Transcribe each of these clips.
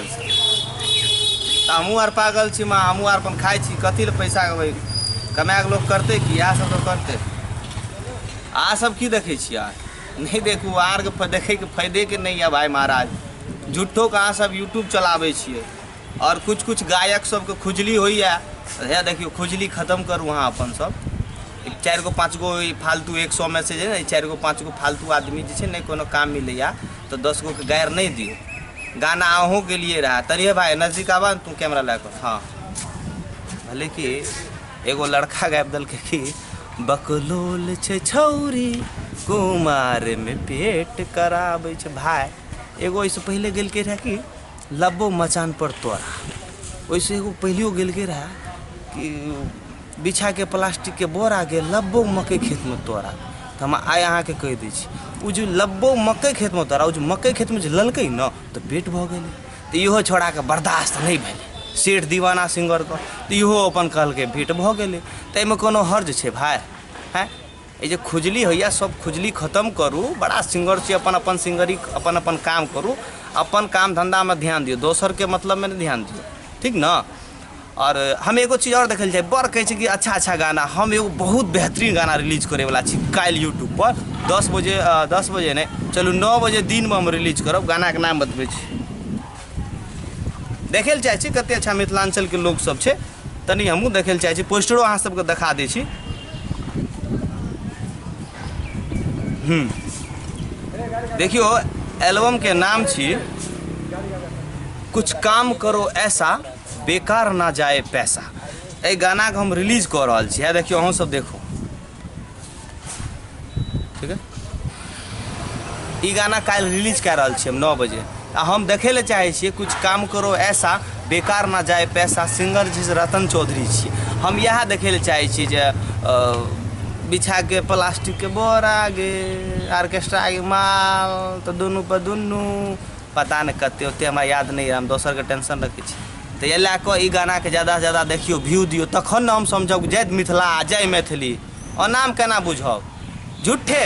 तऽ हमहूँ आर पागल छी माँ, हमहूँ आर अपन खाइ छी, कथी लए पैसा कमेबै, कमाए कऽ लोक करतै की, इएह सब तऽ करतै। अहाँ सब की देखै छियै? नहि देखू, अहाँ आरके देखैके फायदेके नहि यऽ भाय महाराज। झूठोके अहाँ सब यूट्यूब चलाबै छियै। आओर कुछ कुछ गायक सबके खुजली होइए, हे देखियौ, खुजली खतम करू अहाँ अपन सब। चारि गो पाँच गो ई फालतू 100 मे से जे ने चारि गो पाँच गो फालतू आदमी जे छै, नहि कोनो काम मिलैए तऽ 10 गोके गारि नहि दियौ। गाना अहूँ गेलियै रहए तनिए भाय, नजदीक आबऽ ने तू कैमरा लए कऽ। हँ, भले कि एगो लड़का गाबि देलकै कि बकलोल छै छौरी, कुमारमे पेट कराबै छै। भाय, एगो एहिसँ पहिले गेलकै रहए कि लब्बो मचान पर तोरा, ओहिसँ एगो पहिलियो गेलकै रहए कि बिछाके प्लास्टिकके बोरा गे, लब्बो मकइ खेतमे तोरा। तऽ हम आइ अहाँके कहि दै छी, ओ जे लब्बो मकइ खेतमे तोरा, ओ जे मकइ खेतमे जे लेलकै ने तऽ पेट भऽ गेलै। तऽ इहो छौड़ाके बर्दाश्त नहि भेलै, सेठ दीवाना सिंगरके, तऽ इहो अपन कहलकै भेट भऽ गेलै। तऽ एहिमे कोनो हर्ज छै भाय? हँ, ई जे खुजली होइए, सब खुजली खतम करू। बड़ा सिंगर छी, अपन अपन सिंगरी, अपन अपन काम करू, अपन काम धन्धामे ध्यान दियौ, दोसरके मतलबमे नहि ध्यान दियौ, ठीक ने? आओर हम एगो चीज आओर देखल जाइ, बड़ कहै छै कि अच्छा अच्छा गाना। हम एगो बहुत बेहतरीन गाना रिलीज करैवला छी काल्हि यूट्यूबपर 10 बजे, 10 बजे नहि, चलू 9 बजे दिनमे हम रिलीज करब। गानाके नाम बतबै छी, देखै लए चाहै छी कते अच्छा मिथिलाञ्चलके लोकसब छै, तनी हमहूँ देखै लए चाहै छी। पोस्टरो अहाँ सबके देखा दै छी। देखियौ, एल्बमके नाम छी कुछ काम करो ऐसा, बेकार ना जाए पैसा। एहि गानाके हम रिलीज कऽ रहल छी। देखियौ, अहूँ सब देखू, ठीक है? ई गाना काल्हि रिलीज कए रहल छी हम 9 बजे आ हम देखै लए चाहै छियै। कुछ काम करो ऐसा, बेकार ना जाए पैसा, सिंगर जे रतन चौधरी छियै। हम इएह देखै लए चाहै छी जे बिछाके प्लास्टिकके बोरा गे, ऑर्केस्ट्रा गे माल, तऽ दुनू पर दुनू पता नहि कते ओते हमरा याद नहि यऽ, हम दोसरके टेंशन रखै छी। तऽ एहि लए कऽ ई गानाके ज्यादासँ ज्यादा देखियौ, व्यू दियौ, तखन ने हम समझब। जय मिथिला, जय मैथिली। ओनाम केना बुझब झूठे?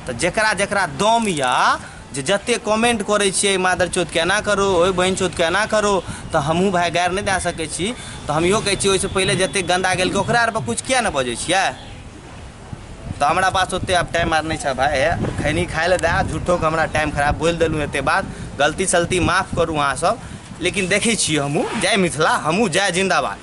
तऽ जकरा जकरा दम यऽ जे जते कमेंट करै छियै, मादर चौथ के एना करू, ओहि बहिन चौथ के एना करू, तऽ हमहूँ भाय गारि नहि दए सकै छी। तऽ हम इहो कहै छी, ओहिसँ पहिले जते गन्दा गेलकै, ओकरा आर पर किछु किया नहि बजै छियै? तऽ हमरा पास ओते आब टाइम आर नहि छै भाय, खैनी खाइ लए दए। झूठोके हमरा टाइम खराब बोलि देलहुँ, एते बात गलती सलती माफ करू अहाँ सब, लेकिन देखै छियै हमहूँ। जय मिथिला, हमहूँ जय जिन्दाबाद,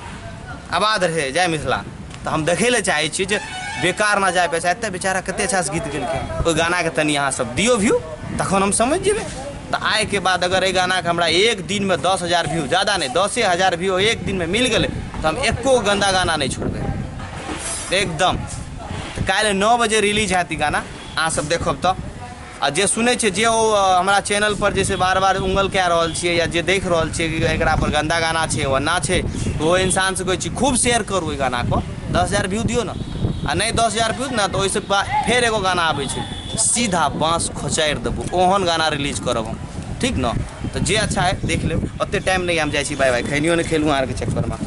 आबाद रहे, जय मिथिला। तऽ हम देखै लए चाहै छी जे बेकार ना जाए पैसा। एते बेचारा कते अच्छासँ गीत गेलकै। ओहि गानाके तनि अहाँ सब दियौ व्यू, तखन हम समझि जेबै। तऽ आइके बाद अगर एहि गानाके हमरा एक दिनमे 10,000 व्यू, ज्यादा नहि, 10,000 व्यू एक दिनमे मिल गेलै, तऽ हम एको गन्दा गाना नहि छोड़बै एकदम। तऽ काल्हि 9 बजे रिलीज हैत ई गाना, अहाँ सब देखब। तऽ आ जे सुनै छै, जे ओ हमरा चैनल पर जे छै बार बार उंगल कए रहल छियै या जे देख रहल छियै कि एकरा पर गन्दा गाना छै, ओना छै, तऽ ओ इंसानसँ कहै छी, खूब शेयर करू ओहि गानाके, 10,000 व्यू दियौ ने। आ नहि 10,000 व्यू ने तऽ ओहिसँ फेर एगो गाना आबै छै, सीधा बाँस खोचारि देबू, ओहन गाना रिलीज करब हम, ठीक ने? तऽ जे अच्छा है देख लेब। ओते टाइम नहि, हम जाइ छी, बाय बाय। खैनियो नहि खेलहुँ आरके चक्करमे।